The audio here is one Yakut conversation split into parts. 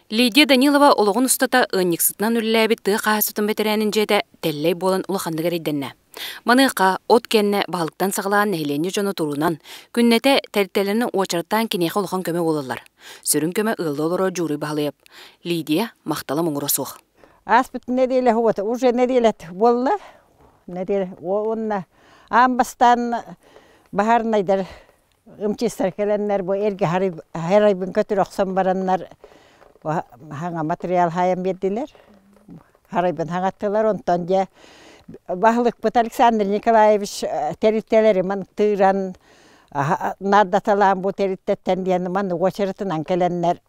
Лидия Данилова олоҕун устата ыанньыксытынан үлэлээбит тыа хаһаайыстыбатын бэтэрээнин дьиэтэ тэллэй буолан улаханнык эрэйдэннэ. Маныаха от кэннэ баһылыктан саҕалаан нэһилиэнньэ дьоно турунан, күннэтэ тэрилтэлэрин уочараттаан киниэхэ улахан көмө буолаллар. Сүрүн көмө ыаллыы олорор Дьууруй Баһылайап. Лидия махтала муҥура суох. Ааспыт нэдиэлэ вот уже нэдиэлэ буолла. Нэдиэлэ уонна аан бастаан баһаарынайдар ымчыстар кэлэннэр бу эргэ харайбын көтүр охсон бараннар хаҥа материал хаайан биэрдилэр. Харайбын хаҥаттылар. Онтон дьэ баһылыкпыт Александр Николаевич тэрилтэлэри мантыыран наардаталаан бу тэрилтэттэн диэн маннык уочаратынан кэлэннэр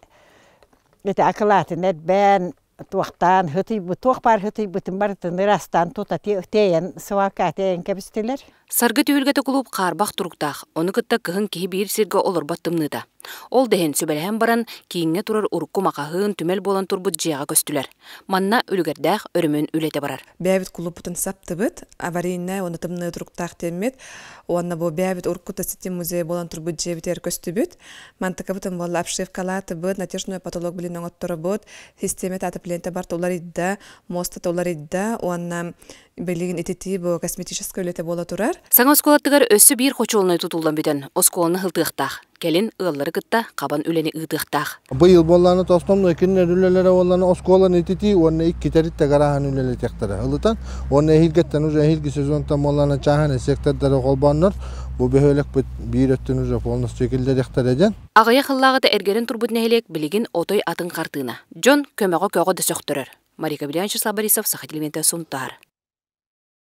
ити акылаатын эрбээн туохтаан һытыйбыт туох баар һытыйбытын барытын ыраастаан тута тиэйэн свалка тиэйэн кэбистилэр. Саргы түһүлгэтэ кулууп хаарбах туруктаах, ону кытта кыһын киһи биир сиргэ олорбот тымныыта. Ол да иһин сүбэлэһэн баран, кииҥҥэ турар урукку маҕаһыын, түмэл буолан турбут дьиэҕэ көстүлэр. Манна үлүгэрдээх өрөмүөн үлэтэ барар. Бэйэбит кулууппутун саптыбыт, аварийнай уонна тымныы туруктаах диэммит. Уонна бу бэйэбит урукку ситим музей буолан турбут дьиэбитигэр көстүбүт. Мантыкабытын буолла обшивкалаатыбыт, натяжной потолок билин оҥотторобут, систиэмэ отопление барыта уларыйда, муостата уларыйда уонна билигин ититии бу косметическай үлэтэ буола турар. Саҥа оскуолатыгар өссө биир хочуолунай тутуллан бүтэн, оскуоланы ыһылтыахтаах. Кэлин ыаллары кытта хабан үлэни ыытыахтаах. Быйыл буоллаҕына основной кинилэр үлэлэрэ буоллаҕына оскуоланы ититии уонна икки тэрилтэ гарааһын үлэлэтиэхтэрэ. Ылытан уонна эһиилгэттэн уже эһиилги сезонтан буоллаҕына чааһынай сектордары холбооннор бу бөһүөлэкпит биир өттүн уже полностью киллэриэхтэрэ диэн. Аҕыйах сыллааҕыта эргэрэн турбут нэһилиэк билигин отой атын хартыына. Дьон көмөҕө көҕө да сөхтөрөр. Марика Вячеслав Борисов, Саха телевидениетэ Сунтаар.